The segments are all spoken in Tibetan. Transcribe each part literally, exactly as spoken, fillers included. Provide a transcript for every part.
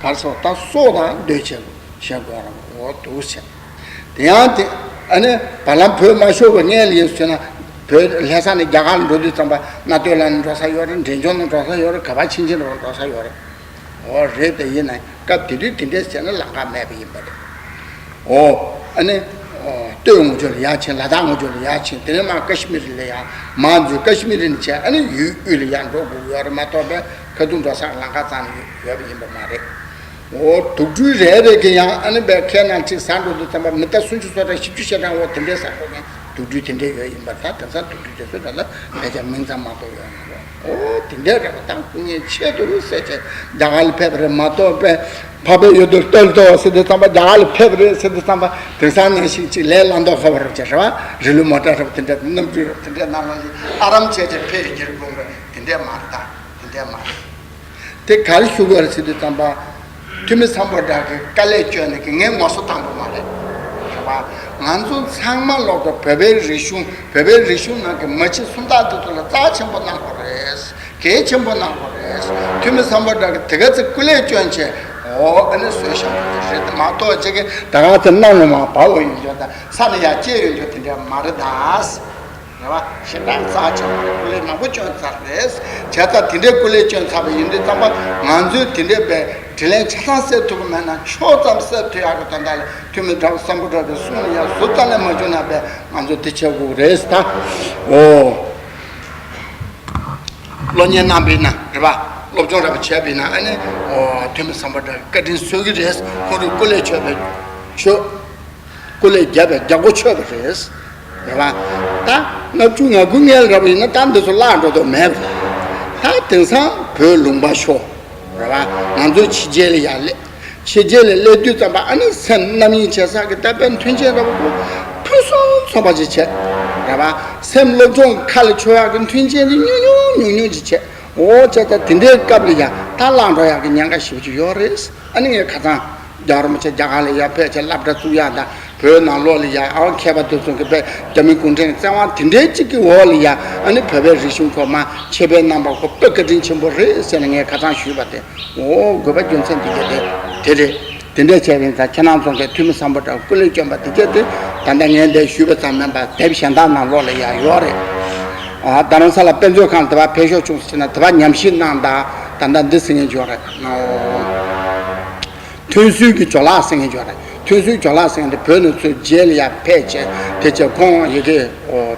གར་སོགས་ད་སྲོག་དང་སྡོད་བྱེད་ལོ་ཞེས་དགོས་རང་འོ་འདུག་ཟེར། དེ་ཡང་དེ་ཨ་ནི་བར་ལམ་བོད་མ་ཤོར་བའི་སྔོན་ལ་ཡིན་ཟེར་ན། བོད་ལྷ་ས་ནས་རྒྱ་གར་ལ་འགྲོ་དུས་ཙམ་པ་རྣ་སྟོད་ལ་ནས་འགྲོ་ས་ཡོད་རེད། འབྲས་ལྗོངས་ནས་འགྲོ་ས་ཡོད་རེད། ག་པར་ཕྱིན་ཕྱིན་རུ་འགྲོ་ས་ཡོད་རེད། འོ་རེད་དེ་ཡིན་ན་སྐབས་དེ་དུས་དེ་འདྲས་བྱས་ན་ལམ་ཁ་མེད་པ་ཡིན་པ་རེད། འོ་ཨ་ནི་སྟོད་ངོས་ཕྱོགས་ལ་ཡར་ཕྱིན། ལ་དྭགས་ངོས་ཕྱོགས་ལ་ཡར་ཕྱིན། དེ་ནས་མར་ཀ་ཤི་མིར་ལ་ཡར་མར་འཛུལ། ཀ་ཤི་མིར་ནས་བྱས་ཨ་ནི་ཡུལ་དབུས་ལ་ཡར་འགྲོ་དགོས་ཡོད་རེད་མ་གཏོགས་པའི་ཁ་ཐུག་འགྲོ་སར་ལམ་ཁ་ཙམ་ཡོད་པ་ཡིན་པ་མ་རེད། འོ་དུག་སྦྲུལ་རེ་རེ་གི་ཡང་ཨ་ནི་བའི་ཁའི་ནང་ཅིག་ཟ་འགྲོ་དུས་ཙམ་པ་མི་ད་སུམ་ཅུ་སོ་གྲངས་བཞི་བཅུ་ཞེ་གྲངས་འོ་དེ་འདྲའི་ཟ་འགྲོ་མཁན་དུག་སྦྲུལ་དེ་འདྲའི་ཡོད་ཡིན་པ། ད་དེང་སང་དུག་སྦྲུལ་དེ་ཚོ་ད་ལ་ཕལ་ཆེར་མིང་ཙམ་མ་གཏོགས་ཡོད་མ་རེད། འོ་དེ་འདྲའི་རེ་བ་དང་སྐུ་ངལ་ཆེ་དུ་ཟེར་བྱས་རྒྱ་གར་ལ་ཕེབས་པ་རེད་མ་གཏོགས་པས་འཕགས་པའི་ཡུལ་དུ་བསྟོད་དོ་ཟེར་དུས་ཙམ་པ་རྒྱ་གར་ལ་ཕེབས་པ་རེད་ཟེར་དུས་ཙམ་པ་དེང་སང་ནང་བཞིན་ཅིག་ལས་སླ་མདོག་ཁ་པོ་རེད་བྱས་རེད་བ། རི་ལུ་མོ་ཊ་རེད་བ། དེ་འདྲ་གནམ་གྲུ་རེད་བ། དེ་འདྲའི་ནང་ལ་ཞིག་ཨ་རམ་བྱས་བྱས་ཕེབས་རྒྱུར་དགོངས་པ་དེ་འདྲའི་མ་རེད། ད་དེ་འདྲའི་མ་རེད། དེ་ག་རེ་ཞུ་དགོས་རེད་ཟེར་དུས་ཙམ་པ། ཐུ་མི་སམ་བྷོ་ཊ་གི་དཀའ་ལས་བསྐྱོན་ནས་ཀྱི་ངས་ངོ་སོ་བཏང་དགོས་མ་རེད། རེད་པ། ང་ཚོ་ཚང་མ་ལོག་གི་བོད་པའི་རིག་གཞུང་། བོད་པའི་རིག་གཞུང་ནང་གི་མ་ཕྱི་སུམ་རྟགས་དེ་ཚོ་ལ་རྩ་ཆེན་པོ་གནང་དགོས་རེད། གལ་ཆེན་པོ་གནང་དགོས་རེད། ཐུ་མི་སམ་བྷོ་ཊ་གི་དེ་ག་ཚོད་སྐུ་ལས་བསྐྱོན་བྱས་འོ་ཨ་ནི་བཟོས་བཞག་པ་རེད་མ་གཏོགས་ཅིག་གི་ད་ག་ཚོད་གནམ་ལ་མར་བབས་པ་ཡིན་ཆོག་དང་ས་ནས་ཡར་བསྐྱལ་ཡོང་ཆོག་དེ་འདྲ་མ་རེད་ད། རེད་བ། ཞེ་དྲག་རྩ་ཆེན་པོ་རེད། སྐུ་ལས་མང་པོ་བསྐྱོན་ཚར་རེད། བྱས་ཙང་དེ་འདྲའི་སྐུ་ལས་བསྐྱོན་ཚར་བ་ཡིན་དུས་ཙམ་པ་ང་ཚོས་དེ་འདྲའི་བའི་དྲིན་ལན་ཆ་ཚང་གསབ་ཐུབ་ཀྱི་མེད་ན་ཕྱོགས་ཙམ་གསབ་ཐུབ་ཡག་གི་དོན་དག་ལ་ཐུ་མི་དྲག་སམ་བྷོ་ཊ་གི་གསུང་ལ་ཡང་ཟུར་ཙམ་ལས་མ་བྱུང་ན་བས་ང་ཚོས་དེ་བྱེད་དགོས་རེད་ད། འོ། སློབ་གཉེར་གནང་བས་ན་རེད་བ། སློབ་སྦྱོང་རེད་བ་བྱས་པས་ན་ཨ་ནི་འོ་ཐུ་མི་སམ་བྷོ་ཊ་གི་བཀའ་དྲིན་གསོས་ཀྱི་རེད། ཁོང་ཚོས་སྐུ་ལས་ཆོད་པའི་ཆོད། སྐུ་ལས་བརྒྱབ་པའི་རྒྱལ་སྒོ་ཆོད་པ་རེད། རེད་བ། ད་ལྔ་བཅུ་ང་དགུ་སྔོན་ལ་རེད་བ་ཡིན་ན་ད་འདི་ཚོ་བརླག་འགྲོ་དོན་མེད་པ་རེད། ད་དེང་སང་བོད་ལུང་པ་ཤོར། རེད་བ། ང་ཚོའི་ཕྱི་རྒྱལ་ལ་ཡར་སླེབས། ཕྱི་རྒྱལ་ལ་སླེབས་དུས་ཙམ་པ་ཨ་ནི་སེམས་རྣམ་གཡེང་བྱེད་ས་གི་ད་དཔེ་མཐུན་རྐྱེན་འདྲ་པོ་ཕུན་སུམ་ཚོགས་པ་ཅིག་བྱས། རེད་བ། སེམས་སློབ་སྦྱོང་ཁ་ལ་ཆོད་ཡག་གི་མཐུན་རྐྱེན་དེ་ཉུང་ཉུང་ཉུང་ཉུང་ཅིག་བྱས། འོ་བྱས་ཙང་དེ་འདྲའི་སྐབས་ལ་ཡང་ད་བརླག་འགྲོ་ཡག་གི་ཉེན་ཁ་ཞེ་པོ་ཅིག་ཡོད་རེད། ཨ་ནི་ངས་ཁ་སང་རྒྱལ་བ་རིན་པོ་ཆེ་རྒྱ་གར་ལ་ཡར་ཕེབས་བྱས་སློབ་གྲྭ་བཙུགས་ཡག་དང་བོད་ནང་ལོགས་ལ་ཡར་ཨ་མཁས་པ་དེ་ཚོ་གི་བོད་རྒྱ་མི་གུང་ཁྲན་བཙན་དབང་དེ་འདྲའི་གཅིག་གི་འོག་ལ་ཡར་ཨ་ནི་བོད་པའི་རིག་གཞུང་ཁོ་མ་ཆེད་ཕེབས་གནང་པ་ཁོ་དཔེ་བཀའ་དྲིན་ཆེན་པོ་རེད་ཟེར་ནས་ངས་ཁ་སང་ཞུས་པ་དེ། འོ་དགོས་པ་རྒྱུ་མཚན་འདི་ག་དེ་དེ་རེད། དེ་འདྲ་བྱས་པ་ཡིན་ཙང་ཁྱེད་རང་ཚོ་གིས་ཐུ་མི་སམ་བྷོ་ཊ་སྐུ་ལས་བསྐྱོན་པ་དེ་ག་དེ་ད་ལྟ་ངས་འདིར་ཞུས་པ་ཙམ་མིན་པར་དེབ་གཞན་དག་ནང་ལོགས་ལ་ཡང་ཡོད་རེད། ཨ་རྡ་རམ་ས་ལ་དཔེ་མཛོད་ཁང་ལ་དེ་བ་ཕེབས་ཤོག་བྱུང་ཟེར་ན་དེ་བ་ཉམས་ཞིབ་གནང་དང་ད་ལྟ་འདི་ཟེར་མཁན་ཡོད་རེད། ཐོན་ཟོན་གྱི་ཇོ་ལགས་ཟེར་མཁན་ཡོད་རེད། ཐོན་ཟོན་ཇོ་ལགས་ཟེར་མཁན་དེ་བོད་ནས་ཚུར་རྗེས་ལ་ཡར་ཕེབས་བྱས་དེ་བྱས་ཁོང་ཡི་གེ་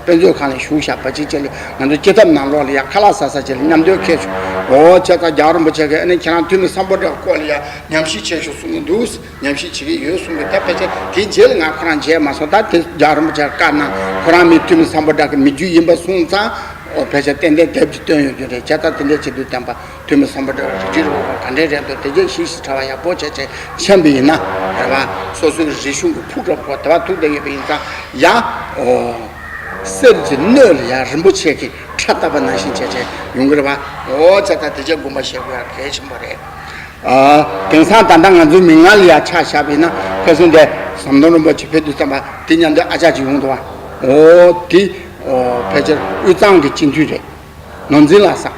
དཔེ་མཛོད་ཁང་ལ་བཞུགས་བཞག་པ་ཅིག་བྱས་ལ་ང་ཚོ་སྤྱི་ཐབ་ནང་ལོགས་ལ་ཡར་ཁ་ལག་ཟ་ས་ཅིག་ལ་མཉམ་དུ་ཁེལ་བྱུང་། འོ་བྱས་ཙང་རྒྱལ་བ་རིན་པོ་ཆེ་གིས་ཨ་ནི་ཁྱེད་རང་ཐུ་མི་སམ་བྷོ་ཊ་སྐོར་ལ་ཡར་ཉམས་ཞིབ་བྱས་ཤོག་གསུང་གི་འདུག་ཉམས་ཞིབ་བྱེད་ཀྱི་ཡོད་གསུང་གི། ད་ཕལ་ཆེར་དེའི་རྗེས་ལ་ང་ཁོ་རང་མཇལ་མ་སོང་། ད་དེ་རྒྱལ་བ་རིན་པོ་ཆེ་བཀའ་གནང་ཁོ་རང་མི་ཐུ་མི་སམ་བྷོ་ཊ་གི་མི་རྒྱུད་ཡིན་པ་སོང་ཙང་། ཨོ་ཕལ་ཆེར་ཏན་ཏན་དེབ་ཀྱི་བཏོན་ཡོད་རྒྱུ་རེད། བྱས་ཙང་དེ་འདྲ་བྱེད་དུས་བསྟན་པ་ཐུ་མི་སམ་བྷོ་ཊ་རིགས་རུས་རུས་པ་ག་འདྲས་རེད་འདུག་དེ་རྗེས་ཞིབ་ཞིབ་ཕྲ་བ་ཡག་པོ་བྱས་བྱས་མཁྱེན་པ་ཡིན་ན་རེད་བ། སོ་སོའི་རིག་གཞུང་གི་ཕུགས་རབ་ཁོ་དེ་བ་ཐུག་བསྡད་ཡོད་པ་ཡིན་ཙང་ཡང་ཨོ་གསེར་གྱི་སྣོད་ལ་ཡང་རིན་པོ་ཆེ་གི་ཁྲ་བཏབ་པ་ནང་བཞིན་བྱས་བྱས་ཡོང་གི་རེད་བ། ཨོ་བྱས་ཙང་དེ་རྗེས་དགོངས་པ་བཞེས་དགོས་ཡག་གལ་ཆེན་པོ་རེད། ཨ། དེང་སང་ད་ལྟ་ང་ཚོའི་མིག་སྔར་ལ་ཡ་ཆ་བཞག་པ་ཡིན་ན་ཁ་སང་དེ་ཟམ་གདོང་རིན་པོ་ཆེ་ཕེབས་དུས་ཙམ་པ་དེ་མཉམ་དུ་ཨ་ཅག་ཅིག་ཡོང་འདུག་བ། ཨོ་དེ་ཨོ་ཕལ་ཆེར་དབུས་གཙང་གི་སྤྱི་འཐུས་རེད། ནོར་འཛིན་ལགས་ཟེར།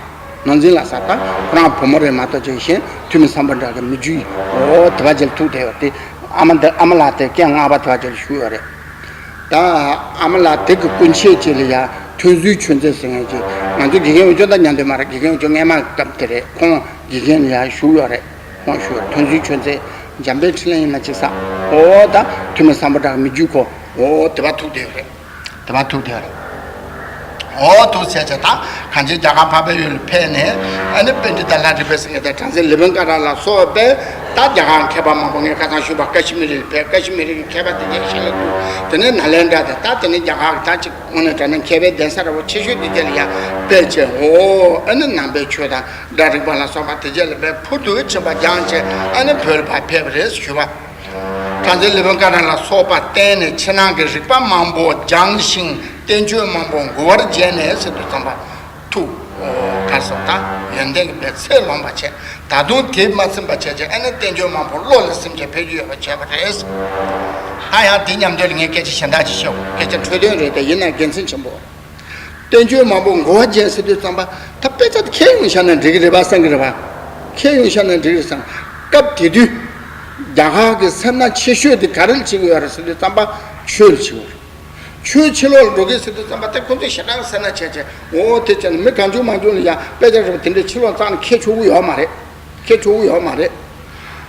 ནོར་འཛིན་ལགས་ཟེར། ད་ཁོ་རང་བུ་མོ་རེད་མ་གཏོགས་ཅིག་གཞན་ཐུ་མི་སམ་བྷོ་ཊ་གི་མི་རྒྱུད་ཡིན། ཨོ་དེ་བ་ཅིག་ལ་ཐུག་བསྡད་ཡོད་དེ། ཨ་མ་འདི་ཨ་མ་ལགས་དེ་སྐད་ངག་པ་དེ་བ་ཅིག་ལ་བཞུགས་ཡོད་རེད། ད་ཨ་མ་ལགས་དེ་གི་སྐུ་མཆེད་ཅིག་ལ་ཡ་ཐོན་ཟོན་ཆོས་མཛད་ཟེར་མཁན་ཅིག་ང་ཚོ་དགེ་རྒན་འོས་སྦྱོང་ད་མཉམ་དུ་མ་རེད། དགེ་རྒན་འོས་སྦྱོང་སྔས་མ་སྐབས་དེ་རེད། ཁོང་དགེ་རྒན་ལ་ཡ་བཞུགས་ཡོད་རེད། ཁོང་བཞུགས་ཐོན་ཟོན་ཆོས་མཛད་འཇམ་དཔལ་འཕྲིན་ལས་ཡིན་ན་ཅིག་ས། ཨོ་ད་ཐུ་མི་སམ་བྷོ་ཊ་མི་རྒྱུད་ཁོ་ཨོ་དེ་བ་ཐུག་བསྡད་ཡོད་རེད། དེ་བ་ཐུག་བསྡད་ཡོད་རེད། ཨོ་ཐུག་ཟེར་བྱས་ད་གང་ཅི་རྒྱ་གར་འཕགས་པའི་ཡུལ་ལ་ཕེབས་ནས་ཨ་ནི་པཎྜི་ཏ་ལྷ་བྲིས་པའི་སེང་གེ་དང་བྲམ་ཟེ་ལི་པན་ཀ་ར་ལ་སོགས་པའི་ད་རྒྱ་གར་མཁས་པ་མང་པོ་ངས་ཁ་སང་ཞུས་པ་ཀ་ཤི་མི་རི་ལ་ཕེབས། ཀ་ཤི་མི་རི་གི་མཁས་པ་དེ་གས་ཤ་ལ་ཐུག་དེ་ནས་ནཱ་ལེནྡྲ་དེ་ད་དེ་ནས་རྒྱ་གར་གྱི་ད་ཅིག་དངོས་གནས་དྲང་གནས་མཁས་པའི་གདན་ས་འདྲ་བོ་ཆེ་ཤོས་དེ་གས་ལ་ཡང་ཕེབས་བྱས། ཨོ་ཨ་ནི་ནང་པའི་ཆོས་དང་སྒྲ་རིག་པ་ལ་སོགས་པ་དེ་གས་ལ་ཕེབས། ཕུར་དུ་ཕྱིན་པ་སྦྱངས་བྱས་ཨ་ནི་བོད་ལ་ཕར་ཕེབས་པ་རེད་ཞུས་པ། བྲམ་ཟེ་ལི་པན་ཀ་ར་ལ་སོགས་པ་བསྟེན་ནས་ཕྱི་ནང་གི་རིག་པ་མང་པོ་སྦྱངས་ཤིང་བསྟན་བཅོས་མང་པོ་མགུ་བར་བརྗེས་ནས་ཟེར་དུས་ཙམ་པ་ཐུགས་གར་སོང་དང་ཡོན་ཏན་གྱི་བའི་ཚད་ལོངས་པ་བྱས། ད་དུང་དེ་མ་ཚིམ་པ་བྱས་བྱས་ཨ་ནི་བསྟན་བཅོས་མང་པོ་བློ་ལ་སིམ་བྱས་ཕེབས་རྒྱུ་ཡོད་པ་བྱས་པ་རེད། ད་ཡང་དེ་མཉམ་དུ་ལ་ངས་སྐད་ཆ་གཞན་དག་ཅིག་བཤད་དགོས། སྐད་ཆ་འཕྲོས་དོན་རེད་དེ་ཡིན་ན་དགེ་མཚན་ཆེན་པོ། བསྟན་བཅོས་མང་པོ་མགོ་བ་རྒྱན་ཟེར་དུས་ཙམ་པ་ད་དཔེ་ཆ་དེ་ཁྱེར་ཡོང་བཞག་ན་འགྲིག་གི་རེད་པ་བསམ་གི་རེད་པ། ཁྱེར་ཡོང་བཞག་ན་འགྲིག་རེད་བསམ། སྐབས་དེ་དུས་རྒྱ་གར་གྱི་སེར་སྣ་ཆེ་ཤོས་དེ་ག་རེ་ལ་བྱེད་ཀྱི་ཡོད་རེད་ཟེར་དུས་ཙམ་པ་ཆོས་ལ་བྱེད་ཀྱི་ཡོད་རེད། ཆོས་ཕྱི་ལོགས་ལ་འགྲོ་གི་ཟེར་དུས་ཙམ་པ་དེ་ཁོ་ཚོས་ཞེ་དྲག་སེར་སྣ་བྱས་བྱས་འོ་དེ་བྱས་ནས་མི་གང་བྱུང་མང་བྱུང་ལ་ཡང་དཔེ་ཆ་རེ་བ་དེ་འདྲའི་ཕྱི་ལོགས་བཙལ་ནས་འཁྱེར་ཆོག་གི་ཡོད་མ་རེད། འཁྱེར་ཆོག་གི་ཡོད་མ་རེད།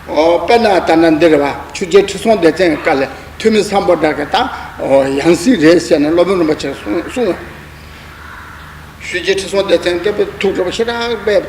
འོ་དཔེར་ན་ད་ནི་འདི་རེད་བ། ཆོས་རྒྱལ་ཁྲི་སྲོང་ལྡེ་བཙན་གྱི་སྐབས་ལ་ཐོན་མི་སམ་བྷོ་ཊ་གི་ད་འོ་ཡང་སྲིད་རེད་ཟེར་ནས་སློབ་དཔོན་རིན་པོ་ཆེར་གསུངས་གསུངས། ཆོས་རྒྱལ་ཁྲི་སྲོང་ལྡེ་བཙན་སྐབས་ཐུགས་རེ་བ་ཞེ་དྲག་པས་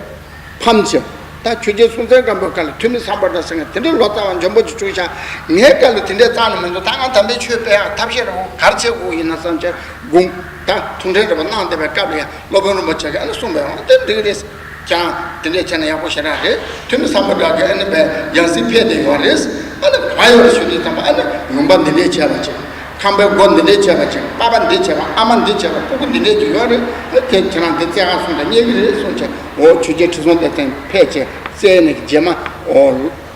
ཕམ་བྱས། ད་ཆོས་རྒྱལ་སྲོང་བཙན་སྒམ་པོའི་སྐབས་ལ་ཐོན་མི་སམ་བྷོ་ཊ་ཟེར་མཁན་དེ་འདྲའི་ལོ་ཙཱ་བ་འཇོན་པོ་ཅིག་བྱུང་ཤག་ངའི་སྐབས་ལ་དེ་འདྲའི་རྩ་ནས་མི་འདུག་ད་ང་དམ་པའི་ཆོས་སྤེལ་ཡག་ཐབས་ཤེས་རེ་བ་ག་རེ་བྱེད་དགོས་ཡིན་ན་བསམ་བྱས་དགོངས། ད་ཐུགས་འཕྲིན་རེ་བ་གནང་བསྡད་པའི་སྐབས་ལ་ཡང་སློབ་དཔོན་རིན་པོ་ཆེ་གིས་ཨ་ནི་གསུངས་པའི་འོང་དེ་འགྲིག་རེད། ཁྱེད་རང་དེ་འདྲས་བྱས་ན་ཡག་པོ་ཞེ་དྲག་རེད། ཐོན་མི་སམ་བྷོ་ཊ་གིས་ཨ་ནི་བས་ཡང་སྲིད་ཕེབས་བསྡད་ཡོད་རེད། ཨ་ནི་ག་ཡོད་རེད་ཞུ་དུས་ཙམ་པ་ཨ་ནི་ལུང་པ་འདི་འདྲས་བྱས་པ་ཅིག་ཁང་པའི་སྒོ་འདི་འདྲས་བྱས་པ་ཅིག་པ་ཕ་འདི་བྱས་པ་ཨ་མ་འདི་བྱས་པ་སྤུ་གུ་འདི་འདྲས་ཅིག་ཡོད་རེད། ཨ་དེ་ཁྱེད་རང་འདི་བཙལ་ག་སོང་དང་རྙེད་ཀྱི་རེད་གསུངས་བྱས། འོ་ཆོས་རྒྱལ་ཁྲི་སྲོང་ལྡེ་བཙན་ཕེབས་བྱས་བཙལ་ནས་རྗེས་མ་འོ་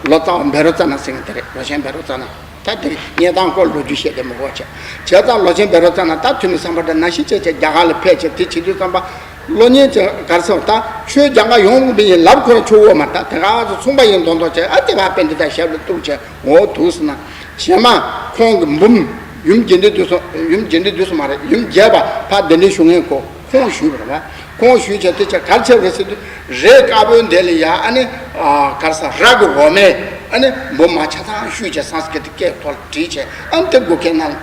ལོ་ཙཱ་བ་བཻ་རོ་ཙ་ན་ཟེར་མཁན་དེ་རེད། ལོ་ཆེན་བཻ་རོ་ཙ་ན། ད་དེ་རྙེད་སྟངས་སྐོར་ལོ་རྒྱུས་བཤད་དེ་མི་དགོས་བྱས། བྱས་ཙང་ལོ་ཆེན་བཻ་རོ་ཙ་ན་ད་ཐོན་མི་སམ་བྷོ་ཊ་ནང་བཞིན་བྱས་བྱས་རྒྱ་གར་ལ་ཕེབས་བྱས་དེ་བྱེད་དུས་ཙམ་པ། བློ་ངན་གྱི་གར་སོང་ད་ཆོས་རྒྱ་གར་ཡོང་བའི་ཡིན་ལབ་ཁོ་རང་ཆོག་འོ་མ་ད་དེ་ག་ཚོ་ཚོང་པ་ཡིན་མདོག་མདོག་བྱས་ཨ་དེ་བ་པཎྜི་ཏ་ཞབས་ལ་གཏུགས་བྱས་འོ་འདུག་ཟེར་ན། རྗེས་མ་ཁོང་གི་འབུམ་ཡུམ་རྒྱས་འབྲིང་བསྡུས་གསུམ་ཡུམ་རྒྱས་འབྲིང་བསྡུས་གསུམ་མ་རེད་ཡུམ་རྒྱས་པ་ཕ་གདན་འདྲེན་ཞུ་མཁན་ཁོ་ཁོང་ཞུས་པ་རེད་བ། ཁོང་ཞུས་བྱས་དེ་ཆ་གར་ཆེ་བ་རེད་ཟེར་དུས་རས་དཀར་པོའི་འདི་ལ་ཡ་ཨ་ནི་གར་ས་ར་གི་འོ་མས་ཨ་ནི་འབུམ་མ་ཆ་ཚང་བཤུས་བྱས་སཾ་སྐྲྀ་ཏ་སྐད་ཐོག་ལ་བྲིས་བྱས་ཨ་ནི་དེ་སྒོ་ཁའི་ནང་ལ།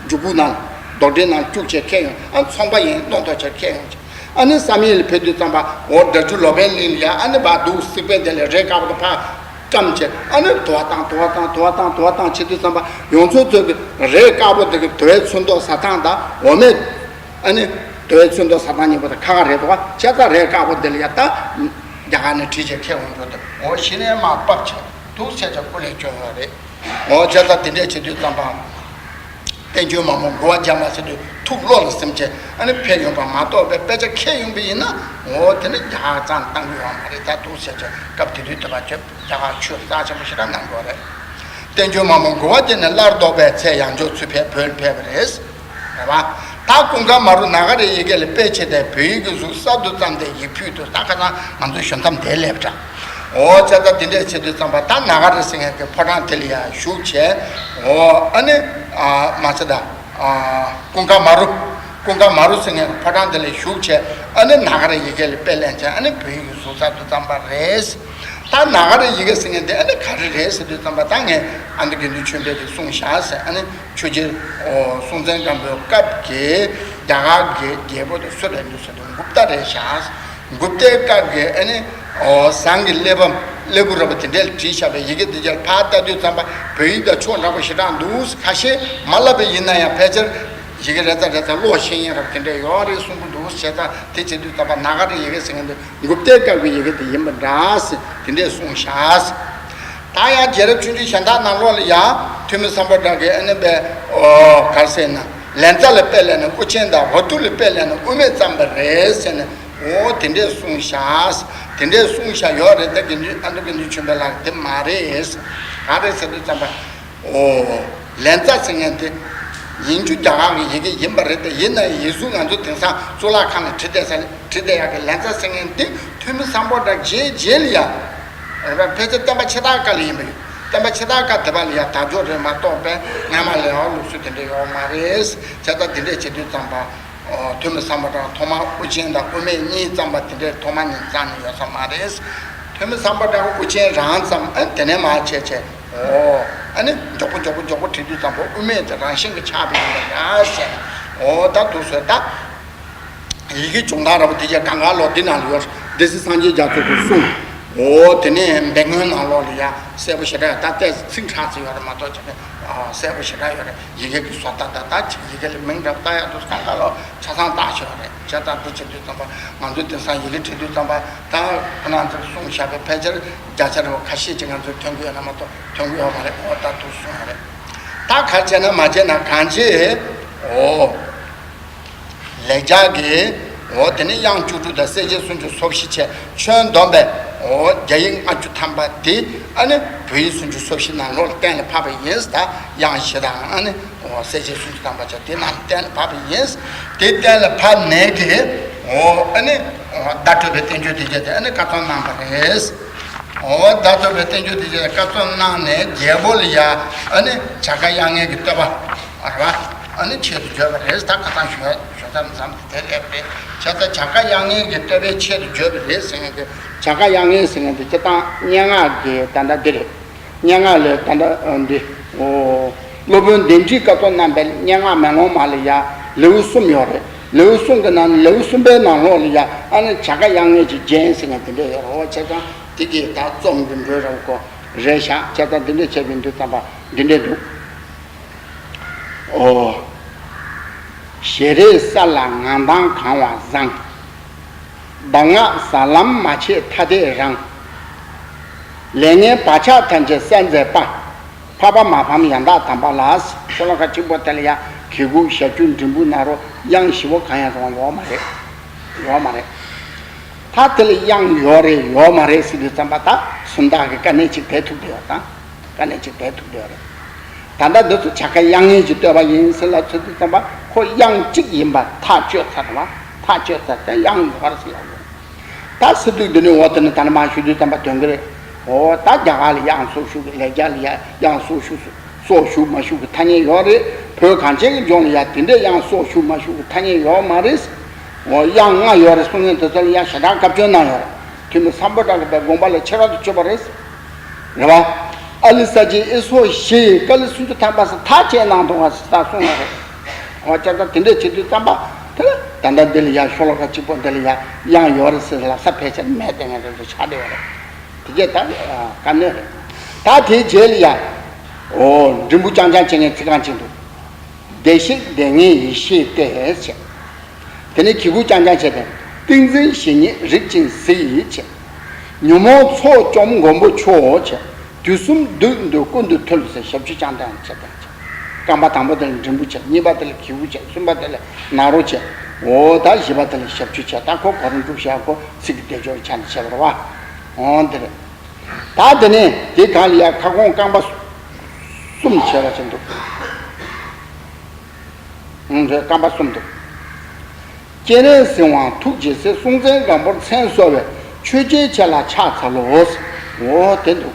འཇུག་སྒོ་ནང་རྡོག་སྒྲིལ་ནང་བཅུག་བྱས་ཁྱེར་ཡོང་ཨ་ཚོང་པ་ཡིན་མདོག་མདོག་བྱས་ཁྱེར་ཡོང་ཨ་ནི་བསམ་ཡས་ལ་ཕེབས་དུས་ཙམ་པ་འོ་སྒྲ་སྒྱུར་ལོ་པཎ་གླིང་ལ་ཡ་ཨ་ནི་བ་འདུག་སྲིད་པའི་དེ་ལས་རས་དཀར་པོ་དེ་ཕར་བཀྲམ་བྱས་ཨ་ནི་དུ་བ་བཏང་དུ་བ་བཏང་དུ་བ་བཏང་དུ་བ་བཏང་བྱེད་དུས་ཙམ་པ་ཡོངས་ཚོད་ཚོད་ཀྱི་རས་དཀར་པོ་དེ་གི་དུ་བའི་ཚོན་མདོག་ཟ་སྟངས་དང་འོ་མས་ཨ་ནི་དུ་བའི་ཚོན་མདོག་ཟ་སྟངས་གཉིས་པོ་དེ་ཁ་ཁ་རེད་འདུག་བ། བྱས་ཙང་རས་དཀར་པོ་དེ་ལ་ཡ་ད་རྒྱ་གར་ནས་བྲིས་བྱས་ཁྱེར་འོང་འགྲོ་འདུག་འོ་གཞི་ནས་མར་ཕབ་བྱས་འདུག་བྱས་བྱས་སྐུ་ལས་བསྐྱོན་ཡོད་རེད། འོ་བྱས་ཙང་དེ་འདྲས་བྱེད་དུས་ཙམ་པ། བསྟན་བཅོས་མ་མོ་མགུ་བ་འཇམ་པ་ཟེར་དུས་ཐུགས་བློ་ལ་སིམ་བྱས་ཨ་ནི་ཕེབས་ཡོང་པ་མ་གཏོགས་པའི་དཔེ་ཆ་ཁྱེར་ཡོང་པ་ཡིན་ན་འོ་དེ་ནི་རྒྱ་གར་ཙམ་བཏང་གི་ཡོད་མ་རེད་ད་འདུག་ཟེར་བྱས་སྐབས་དེ་དུས་དེ་བ་ཆོས་རྒྱ་གར་ཆོས་རྩ་ཆེན་པོ་ཞེ་དྲག་གནང་དགོས་རེད། བསྟན་བཅོས་མ་མོ་མགུ་བ་འཇམ་ནས་སླར་ལྡོག་པའི་ཚེ་ཡང་འཇོག་ཚུལ་ཕེབས་བོད་ཕེབས་པ་རེད། རེད་བ། ད་ཀུན་དགའ་མ་རུ་ནཱ་ག་རའི་ཡི་གེ་ལ་དཔེ་བྱས་ཏེ་བོད་ཡིག་གི་གཟུགས་གསར་དུ་བརྩམས་ཏེ་ཡིག་ཕུལ་དུས་ད་ཁ་སང་ང་ཚོའི་ཞོན་མཚམས་དེ་སླེབས་འདྲ། འོ་བྱས་ཙང་དེ་འདྲས་བྱེད་དུས་ཙམ་པ་ད་ནཱ་ག་ར་ཟེར་མཁན་གྱི་ཕོ་བྲང་དེ་ལ་ཡང་བཞུགས་བྱས། འོ་ཨ་ནི་ཨ་མ་ཚད་ད་ཨ་ཀུན་དགའ་མ་རུ། ཀུན་དགའ་མ་རུ་ཟེར་མཁན་གྱི་ཕོ་བྲང་དེ་ལ་བཞུགས་བྱས་ཨ་ནི་ནཱ་ག་ར་ཡི་གེ་ལ་དཔེ་ལེན་བྱས་ཨ་ནི་བོད་ཡིག་གི་གཟུགས་གསར་དུ་བརྩམས་པ་རེད། ད་ནཱ་ག་ར་ཡི་གེ་ཟེར་མཁན་དེ་ཨ་ནི་ག་རེ་རེད་ཟེར་དུས་ཙམ་པ་ད་ངས་ཨ་མདོ་དགེ་འདུན་ཆོས་འཕེལ་གྱིས་གསུངས་བཞག་ཟེར་ཨ་ནི་ཆོས་རྒྱལ་སྲོང་བཙན་སྒམ་པོའི་སྐབས་ཀྱི་རྒྱ་གར་གྱི་རྒྱལ་པོ་དེ་སུ་རེད་འདུག་ཟེར་དུས་འགུཔྟ་རེད་བཞག་འགུཔྟའི་སྐབས་ཀྱི་ཨ་ནི་ཟངས་ཀྱི་གླེགས་བམ་གླེགས་བུ་ར་བ་དེ་འདྲས་བྲིས་བཞག་པའི་ཡི་གེ་དེ་ཅིག་ཕར་ལྟ་དུས་ཙམ་པ་བོད་ཡིག་དང་ཕྱོགས་འདྲ་པོ་ཞེ་དྲག་འདུག་ཁ་ཤས་མ་བསླབས་པ་ཡིན་ན་ཡང་ཕལ་ཆེར་ཡི་གེ་རེ་ཙམ་རེ་ཙམ་ཀློག་ཤེས་མཁན་ར་བ་དེ་འདྲས་ཡོད་རེད་གསུང་གི་འདུག་བྱས་ཙང་དེ་བྱེད་དུས་ཙམ་པ་ནཱ་ག་ར་ཡི་གེ་ཟེར་མཁན་དེ། འགུཔྟའི་སྐབས་ཀྱི་ཡི་གེ་དེ་ཡིན་པ་འདྲ་ཟེར་དེ་འདྲས་གསུངས་བཞག་ད་ཡང་རྒྱལ་རབས་ཆུང་ཆུང་གཞན་དག་ནང་ལོགས་ལ་ཡང་ཐོན་མི་སམ་བྷོ་ཊ་གིས་ཨ་ནི་པའི་ཨོ་ག་རེ་ཟེར་ན་ལན་ཙ་ལ་དཔེ་ལེན་ན་དབུ་ཅན་དང་ཝ་ཏུ་ལ་དཔེ་ལེན་ན་དབུ་མེད་བརྩམས་པ་རེད་ཟེར་ནས་འོ་དེ་འདྲས་གསུངས་བཞག་དེ་འདྲས་གསུངས་བཞག་ཡོད་རེད། ད་དགེ་འདུན་ཨ་མདོ་དགེ་འདུན་ཆོས་འཕེལ་ལགས་དེ་མ་རེད། ག་རེ་ཟེར་དུས་ཙམ་པ། ཨོ། ལན་ཙ་ཟེར་མཁན་དེ། ཡིན་རྒྱུ་རྒྱ་གར་གྱི་ཡི་གེ་ཡིན་པ་རེད་དེ་ཡིན་ན་ཡིན་གཟུགས་ང་ཚོ་དེང་སང་གཙུག་ལག་ཁང་ནས་བྲིས་བསྡད་ས་བྲིས་བསྡད་ཡག་གི་ལན་ཙ་ཟེར་མཁན་དེ་ཐོན་མི་སམ་བྷོ་ཊ་རྗེས་རྗེས་ལ་ཡ། རེད་པ་ཕལ་ཆེར་བསྟན་པ་ཕྱི་དར་སྐབས་ལ་ཡིན་པ་ཡོད། བསྟན་པ་ཕྱི་དར་སྐབས་དེ་བ་ལ་ཡ་དར་ལྕོག་རེད་མ་གཏོགས་པས་སྔ་མ་ལ་ཡ་ལུགས་སྲོལ་དེ་འདྲ་ཡོད་མ་རེད། བྱས་ཙང་དེ་འདྲས་བྱེད་དུས་ཙམ་པ། ཨོ། ཐོན་མི་སམ་བྷོ་ཊ་ཐོག་མར་དབུ་ཅན་དང་དབུ་མེད་གཉིས་བརྩམས་པ་དེ་འདྲའི་ཐོག་མ་ནས་བརྩམས་ནས་ཡོད་ས་མ་རེད། ཐོན་མི་སམ་བྷོ་ཊ་དབུ་ཅན་རང་བརྩམས་ཨ་དེ་ནས་མར་བྱས་བྱས། ཨོ། ཨ་ནི་མགྱོགས་པོ་མགྱོགས་པོ་མགྱོགས་པོ་བྲིས་དུས་ཙམ་པ་དབུ་མེད་དེ་རང་བཞིན་གྱིས་ཆགས་པ་ཡིན་པ་འདྲ་ཟེར། ཨོ་ད་འདུག་སེ་ད། ཡི་གེ་སྦྱོང་སྟངས་ར་བ་དེ་རྒྱ་གང་ག་ལོག་འདི་ནང་ལ་ཡོད། སྡེ་སྲིད་སངས་རྒྱས་རྒྱ་མཚོ་གིས་གསུངས། ཨོ་དེ་ནས་འབད་ངོའི་ནང་ལོགས་ལ་ཡ་གསལ་པོ་ཞེ་དྲག་ད་ལྟས་ཚིག་ཕྲ་ཙམ་ཡོད་རེད་མ་གཏོགས་ཅིག་གསལ་པོ་ཞེ་དྲག་ཡོད་རེད། ཡི་གེ་གི་བཟོ་ལྟ་ད་ད་ཅིག་ཡི་གེ་ལ་མིང་འདྲ་བཏགས་ཡག་དུས་གང་ག་ལོག་ཆ་ཚང་བཏགས་ཤོག་རེད། བྱས་ཙང་འདི་བྱེད་དུས་ཙམ་པ་ང་ཚོས་དེང་སང་ཡི་གེ་བྲིས་དུས་ཙམ་པ་ད་ཁོ་རང་ཚོས་གསུངས་བཞག་པའི་ཕལ་ཆེར་བརྒྱ་ཆ་རེ་བ་ཁ་ཤས་ཅིག་ང་ཚོས་ཐོན་གྱི་ཡོད་ན་མ་གཏོགས་ཐོན་གྱི་ཡོད་མ་རེད། འོ་ད་འདུག་གསུངས་པ་རེད། ད་ག་རེ་བྱས་ན་མ་བྱས་ན་གང་བྱེད། འོ། ལེགས་སྦྱར་གྱི། འོ་དེ་ནི་དབྱངས་བཅུ་དྲུག་དང་གསལ་བྱེད་སུམ་ཅུ་སོ་བཞི་བྱས་ཁྱོན་བསྡོམས་པས་འོ་རྒྱ་ཡིག་ལྔ་བཅུ་ཐམ་པ་དེ་ཨ་ནི་བོད་ཡིག་སུམ་ཅུ་སོ་བཞི་ནང་ལོགས་ལ་གཏན་ལ་ཕབ་པ་ཡིན། ད་དབྱངས་བཞི་དང་ཨ་ནི་འོ་གསལ་བྱེད་སུམ་ཅུ་ཐམ་པ་བྱས་དེ་ནང་གཏན་ལ་ཕབ་པ་ཡིན། དེ་གཏན་ལ་ཕབ་ནས་ཀྱི་འོ་ཨ་ནི་འོ་བརྡ་སྤྲོད་པའི་བསྟན་བཅོས་དེ་བརྒྱད་དེ་ཨ་ནི་བཀའ་ཐོན་གནང་བ་རེད། འོ་ད་ཐོབ་པའི་བསྟན་བཅོས་དེ་ཚོ་བཀའ་སྩལ་གནང་ནས་རྒྱལ་པོ་ལ་ཡ་ཨ་ནི་བྱ་དཀའ་གཡང་ལྔའི་གི་བསྟོད་པ་རེད་བ། ཨ་ནི་ཆེད་དུ་བརྗོད་པ་རེད། ད་ཁ་སང་ཞུ་ཞུ་ཙམ་ཙམ་དེ་ལས་རེད། བྱས་ཙང་བྱ་དཀའ་གཡང་ལྔའི་གི་བསྟོད་པའི་ཆེད་དུ་བརྗོད་པ་རེད་ཟེར་མཁན་དེ། བྱ་དཀའ་གཡང་ལྔའི་ཟེར་མཁན་དེ་སྤྱིར་བཏང་སྙན་ངག་གི་ད་ལྟ་འདི་རེད། སྙན་ངག་ལས་ད་ལྟ་འདི། འོ། སློབ་དཔོན་དཎྜི་བཀའ་སྩལ་གནང་པའི་སྙན་ངག་མེ་ལོང་མ་ལ་ཡ་ལེའུ་གསུམ་ཡོད་རེད། ལེའུ་གསུམ་གྱི་ནང་ནས་ལེའུ་གསུམ་པའི་ནང་ལོགས་ལ་ཡ་ཨ་ནི་བྱ་དཀའ་གཡང་ལྔའི་གི་རྒྱན་ཟེར་མཁན་དེ་འདྲ་ཡོད་རེད། འོ་བྱས་ཙང་དེ་གི་ད་རྩོམ་གྱི་འགྲོས་རབ་ཁོ་རེད་ཤག་བྱས་ཙང་འདི་འདྲ་བྱས་པའི་འདི་ཙམ་པ་འདི་འདྲ་འདུག་འོ། ཞལ་རས་གསལ་ལ་ངང་དྭངས་གང་བ་བཟང་། གདམས་ངག་ཟབ་ལམ་མ་ཆད་ཐ་དད་རང་། ལས་ངན་བག་ཆགས་ཐམས་ཅད་བསལ་མཛད་པ། འཕགས་པ་མ་ཕམ་ཡང་དག་དམ་པ་ལ། ཤོ་ལོ་ཀ་གཅིག་པོ་དེ་ལ་ཡང་གི་གུ་ཞབས་ཀྱུ་འགྲེང་བུ་ན་རོ་དབྱངས་བཞི་པོ་གང་ཡང་རུང་བ་ཡོད་མ་རེད། ཡོད་མ་རེད། ད་དེ་ལ་དབྱངས་ཡོད་རེད་ཡོད་མ་རེད་ཟེར་དུས་ཙམ་པ་ད་སུམ་རྟགས་ཀྱི་དཀའ་གནད་ཅིག་འཕྲད་ཐུབ་བསྡད་ཡོད་དང་། དཀའ་གནད་ཅིག་འཕྲད་ཐུབ་བསྡད་ཡོད་རེད། ད་ལྟ་འདི་ཚོ་བྱ་དཀའ་གཡང་ལྔའི་གི་བསྟོད་པ་ཡིན་ཟེར་ལབ་ཚོད་དུས་ཙམ་པ་ཁོ་དབྱངས་གཅིག་ཡིན་པ་ཐག་གཅོད་ཚར་བ། ཐག་གཅོད་ཚར་ཏེ་དབྱངས་ཡོད་རེད་ཟེར་ལབ་དགོས། ད་ཟེར་དུས་འདི་ནས་འོ་དེ་ནི་ད་ནི་མ་ཞུ་དུས་ཙམ་པ་དོན་གྱི་རེད། འོ་ད་རྒྱ་གར་ལ་དབྱངས་སྲོག་ཞུགས་ཀྱི་ལས་རྒྱ་ལ་ཡ་དབྱངས་སྲོག་ཞུགས་སྲོག་ཞུགས་མ་ཞུགས་ཀྱི་ཐ་སྙད་ཡོད་རེད། བོད་གངས་ཅན་གྱི་ལྗོངས་ལ་ཡ་དེ་འདྲའི་དབྱངས་སྲོག་ཞུགས་མ་ཞུགས་ཀྱི་ཐ་སྙད་ཡོད་མ་རེད། འོ་དབྱངས་ལྔ་ཡོད་རེད་གསུང་མཁན་དེ་ཚོ་ལ་ཡ་ཞེ་དྲག་བཀའ་བཀྱོན་གནང་ཡོད་རེད། ཐོན་མི་སམ་བྷོ་ཊ་གི་པའི་དགོངས་པ་ལས་ཁྱད་པར་དུ་ཆོད་པ་རེད། རེད་བ། ཨ་ལི་ས་ཆའི་ཨི་སོ་ཞེས་ཀ་ལི་སུམ་ཅུ་ཐམ་པ་ས་ཐག་བཅད་གནང་འདུག་བ་ཞེས་ད་གསུངས་པ་རེད། འོ་ཅག་ད་དེ་འདྲས་བྱེད་དུས་ཙམ་པ་དེ་ལ་ད་ལྟ་འདི་ལ་ཡ་ཤོ་ལོ་ཀ་གཅིག་པོ་འདི་ལ་ཡ་དབྱངས་ཡོད་རེད་ཟེར་ལ་ས་ཕལ་ཆེར་མེད་དེ་ངས་རེ་རེ་ཆགས་བསྡད་ཡོད་རེད། དེ་གས་ད་དཀའ་གནད་རེད། ད་དེའི་རྗེས་ལ་ཡ། འོ་འགྲེང་བུ་རྐྱང་རྐྱང་བྱེད་མཁན་ཚིག་རྐང་གཅིག་འདུག་བདེ་གཤེགས་བདེ་ལྔའི་ཡེ་ཤེས་ཏེ་ཞེས། དེ་ནས་གི་གུ་རྐྱང་རྐྱང་བྱས་ཏེ། ཏིང་འཛིན་ཞི་སྙིང་རིག་ཅིང་གཟིགས་ཡིད་བྱེད། ཉོན་མོངས་ཚོགས་བཅོམ་མགོན་པོ་མཆོག་བྱས། དུས་གསུམ་འདུས་འདུས་ཀུན་ཏུ་ཐུལ་ཟེར་ཞབས་ཀྱུ་རྐྱང་རྐྱང་བྱས་ཏེ། རྐང་པ་དང་པོ་དེ་ལ་འགྲེང་བུ་བྱས། གཉིས་པ་དེ་ལ་གི་གུ་བྱས། གསུམ་པ་དེ་ལ་ན་རོ་བྱས། འོ་ད་བཞི་པ་དེ་ལ་ཞབས་ཀྱུ་བྱས། ད་ཁོ་གོ་རིམ་དྲུག་བྱས། ཁོ་ཚིག་གི་བདེ་སྦྱོར་ཆ་ནས་བྱས་པ་རེད་བ། འོ་འདི་རེད། ད་དེ་ནས་དེ་གང་ལ་ཡ་ཁ་སྐོང་རྐང་པ་གསུམ་བྱས་པ་ཅན་འདུག་ཨང་། རེད། རྐང་པ་གསུམ་འདུག་སྤྱན་རས་གཟིགས་དབང་ཐུགས་རྗེ་གཟིགས། སྲོང་བཙན་སྒམ་པོར་མཚན་གསོལ་བས། ཆོས་རྒྱལ་ཆེ་ལ་ཕྱག་འཚལ་ལོ། འོ་དེ་འདུག་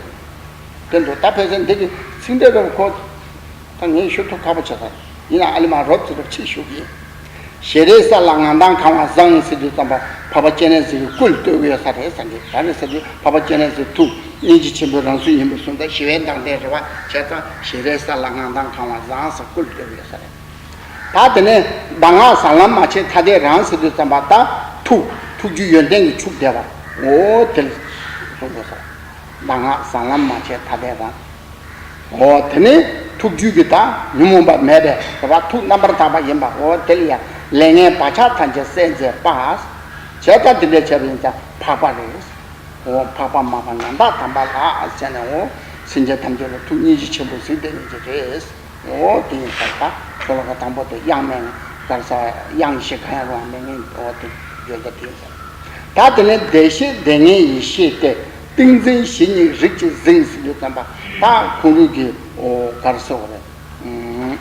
དེ་འདུག་ད་ཕལ་ཆེར་འདི་གི་ཚིག་འགྲེལ་རབ་ཁོ། ད་ངས་ཞུ་ཐུབ་ཁག་པོ་ཆགས་ཚར། ཡིན་ནའང་ཨ་ལི་མ་རོབ་ཙམ་རོབ་ཙམ་ཞུ་གི་ཡིན། ཞལ་རས་གསལ་ལ་ངང་དྭངས་གང་བ་བཟང་ཟེར་དུས་ཙམ་པ་འཕགས་པ་སྤྱན་རས་གཟིགས་ཀྱི་སྐུ་ལ་ལྟོས་ཀྱི་ཡོད་ས་རེད་བསམ་གི། ག་རེ་ཟེར་དུས་འཕགས་པ་སྤྱན་རས་གཟིགས་ཐུགས་སྙིང་རྗེ་ཆེན་པོའི་རང་གཟུགས་ཡིན་པས་གསུངས་ཏེ་ཞི་བའི་མདངས་ལྡན་རེད་བ། བྱས་ཙང་ཞལ་རས་གསལ་ལ་ངང་དྭངས་གང་བ་བཟང་ཟེར་སྐུ་ལ་ལྟོས་ཀྱི་ཡོད་ས་རེད། ད་དེ་ནས་གདམས་ངག་ཟབ་ལམ་མ་ཆད་ཐ་དད་རང་ཟེར་དུས་ཙམ་པ་ད་ཐུགས་ཐུགས་རྒྱུད་ཡོན་ཏན་གྱིས་ཕྱུག་བསྡད་པ། འོ་དེ་ལ་གསུངས་དགོས་ས་རེད། གདམས་ངག་ཟབ་ལམ་མ་ཆད་ཐ་དད་རང་། འོ་དེ་ནི་ཐུགས་རྒྱུད་ཀྱི་དང་ཉོན་མོངས་པ་མེད་པའི་རེད་བ། ཐུགས་རྣམ་པར་དག་པ་ཡིན་པ། འོ་དེ་ལ་ཡང་ལས་ངན་བག་ཆགས་ཐམས་ཅད་བསལ་མཛད་པ། བྱས་ཙང་དེ་འདྲ་བྱས་པ་ཡིན་ཙང་འཕགས་པ་རེད། འོ་འཕགས་པ་མ་ཕམ་ཡང་དག་དམ་པ་ལགས་ཟེར་ནས། འོ་སེམས་ཅན་ཐམས་ཅད་ལ་ཐུགས་སྙིང་རྗེ་ཆེན་པོ་གཟིགས་དེ་ཉིད་ཀྱི་རེད། འོ་དེ་ཡིན་ཙང་ད་ཤོ་ལོ་ཀ་དང་པོ་དེ་དབྱངས་མེད་ནས་གར་ས་དབྱངས་བཞི་གང་ཡང་རུང་བ་མེད་ངེས། འོ་དེ་བརྗོད་བྱ་དེ་ཡིན་ཙང་། ད་དེ་ནས་བདེ་གཤེགས་བདེ་ལྔའི་ཡེ་ཤེས་ཏེ། ཏིང་འཛིན་ཞི་སྙིང་རིག་ཅིང་གཟིགས་ཟེར་དུས་ཙམ་པ་ད་ཁོང་རང་གི་འོ་ག་རེ་ཟེར་བ་རེད། ཨུམ།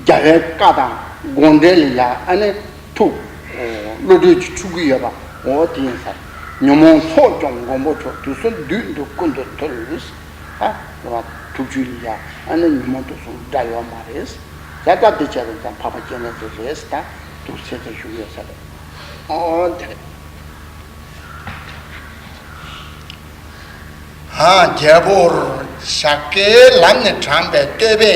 རྒྱལ་བའི་བཀའ་དང་དགོངས་འགྲེལ་ལ་ཡ་ཨ་ནི་ཐུགས་འོ་བློ་གྲོས་ཀྱི་ཕྱུག་གུ་ཡོད་པ། འོ་དེ་ཡིན་ས་རེད། ཉོན་མོངས་ཚོགས་བཅོམ་མགོན་པོ་མཆོག་དུས་གསུམ་འདུས་འདུས་ཀུན་ཏུ་ཐུལ། ད་རེད་བ། ཐུགས་རྒྱུད་ལ་ཡ་ཨ་ནི་ཉོན་མོངས་དུག་གསུམ་དགྲ་ཡོད་མ་རེད། ད་ལྟ་འདི་བྱས་པ་ཙང་འཕགས་པ་སྤྱན་རས་གཟིགས་རེད་ཟེར་ད་འདུག་སེ་ད་ཞུ་གི་ཡོད་ས་རེད། ཨོ་དེ་རེད། ཧ་རྒྱལ་པོར་བྱ་དཀའི་ལམ་ནས་དྲངས་པའི་བསྟོད་པའི་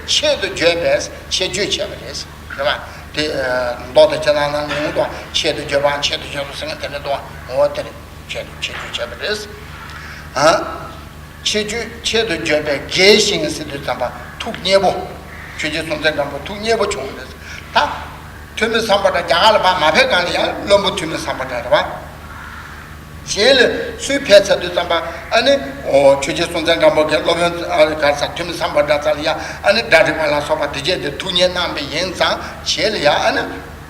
ཆེད་དུ་བརྗོད་པའི་ཆེད་བརྗོད་བྱས་པ་རེད། རེད་བ། དེ་མདོ་དང་ཁྱེད་རང་ནང་ལུང་དང་ཆེད་དུ་བརྗོད་པའང་ཆེད་དུ་བརྗོད་པ་ཟེར་མཁན་དེ་འདྲ་འདུག་ཨོ་དེ་རེད། ཆེད་དུ་ཆེད་བརྗོད་བྱས་པ་རེད། ཨ། ཆེད་བརྗོད་ཆེད་དུ་བརྗོད་པའི་དགྱེས་ཤིང་ཟེར་དུས་ཙམ་པ་ཐུགས་མཉེས་པོ། ཆོས་རྗེ་སྲོང་བཙན་སྒམ་པོ་ཐུགས་མཉེས་པོ་བྱུང་བ་རེད། ད། ཐོན་མི་སམ་བྷོ་ཊ་རྒྱ་གར་ལ་ཕར་མ་ཕེབས་གོང་ལ་ཡང་བློན་པོ་ཐོན་མི་སམ་བྷོ་ཊ་རེད་བ། རྗེས་ལ་སུས་ཕེབས་ཚར་དུས་ཙམ་པ་ཨ་ནི་ཨོ་ཆོས་རྗེ་སྲོང་བཙན་སྒམ་པོ་གི་སློབ་དཔོན་ཨ་ག་རེ་ཟ་ཐོན་མི་སམ་བྷོ་ཊ་ཙམ་ལ་ཡང་ཨ་ནི་སྒྲ་རིག་པ་ལ་སོགས་པ་དེ་བྱས་ཏེ་ཐུགས་མཉེས་གནང་བ་ཡིན་ཙང་རྗེས་ལ་ཡང་ཨ་ནི་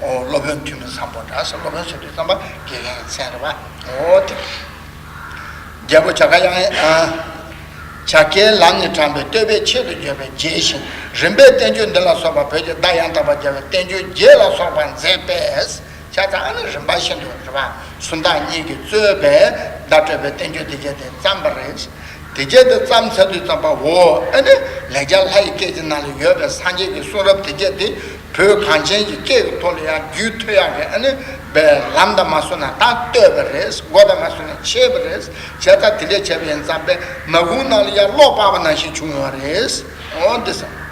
ཨོ་སློབ་དཔོན་ཐོན་མི་སམ་བྷོ་ཊ་ཟེར། སློབ་དཔོན་ཟེར་དུས་ཙམ་པ་དགེ་རྒན་མཚན་རེད་བ། ཨོ་དེ། རྒྱལ་པོ་བྱ་དཀའ་གཡང་ཨ། བྱ་དཀའི་ལམ་ནས་དྲངས་པའི་བསྟོད་པའི་ཆེད་དུ་བརྗོད་པའི་དགྱེས་ཤིང་རིམ་པས་བསྟན་བཅོས་འདི་ལ་སོགས་པ་བོད་ཀྱི་བརྡ་ཡང་དག་པར་སྦྱར་བའི་བསྟན་བཅོས་བརྒྱད་ལ་སོགས་པ་མཛད་པས་ བྱས་ཙང་ཨ་ནི་རིམ་པ་བཞིན་དུ་རེད་པ། སུམ་རྟགས་གཉིས་ཀྱིས་གཙོས་པའི་བརྡ་སྤྲོད་པའི་བསྟན་བཅོས་དེ་བྱས་ཏེ་བརྩམས་པ་རེད། དེ་བྱས་ཏེ་བརྩམས་ཚར་དུས་ཙམ་པ་འོ་ཨ་ནི་ལེགས་སྦྱར་ལྷ་ཡི་སྐད་ཀྱི་ནང་ལ་ཡོད་པའི་སངས་རྒྱས་ཀྱི་གསུང་རབ་དེ་བྱས་ཏེ་བོད་གངས་ཅན་གྱི་སྐད་ཀྱི་ཐོག་ལ་ཡང་བརྒྱུད་ཐུབ་ཡག་གི་ཨ་ནི་པའི་ལམ་དང་མ་སོང་ན་ད་བཏོད་པ་རེད། སྒོ་དང་མ་སོང་ན་ཕྱེ་བ་རེད། བྱས་ཙང་དེ་འདྲ་བྱས་པ་ཡིན་ཙང་པས་མ་གུང་ནང་ལ་ཡང་བློ་སྤར་བ་ནང་བཞིན་བྱུང་ཡོད་རེད། འོ་འདི་ས།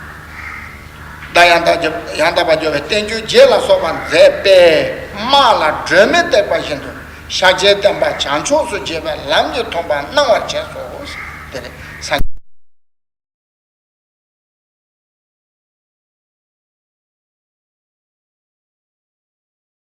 ད་ཡང་དག་ཡང་དག་པར་སྦྱོར་བའི་བསྟན་བཅོས་རྗེ་ལ་སོགས་པ་མཛད་པས་དམག་ལ་སྒྲོན་མེ་བཏེགས་པ་བཞིན་དུ་ཤཱཀྱའི་བསྟན་པ་བྱང་ཕྱོགས་སུ་རྒྱས་པའི་ལམ་གྱི་ཐོག་མར་སྣང་བར་བྱས་སོ། དེ་རེད།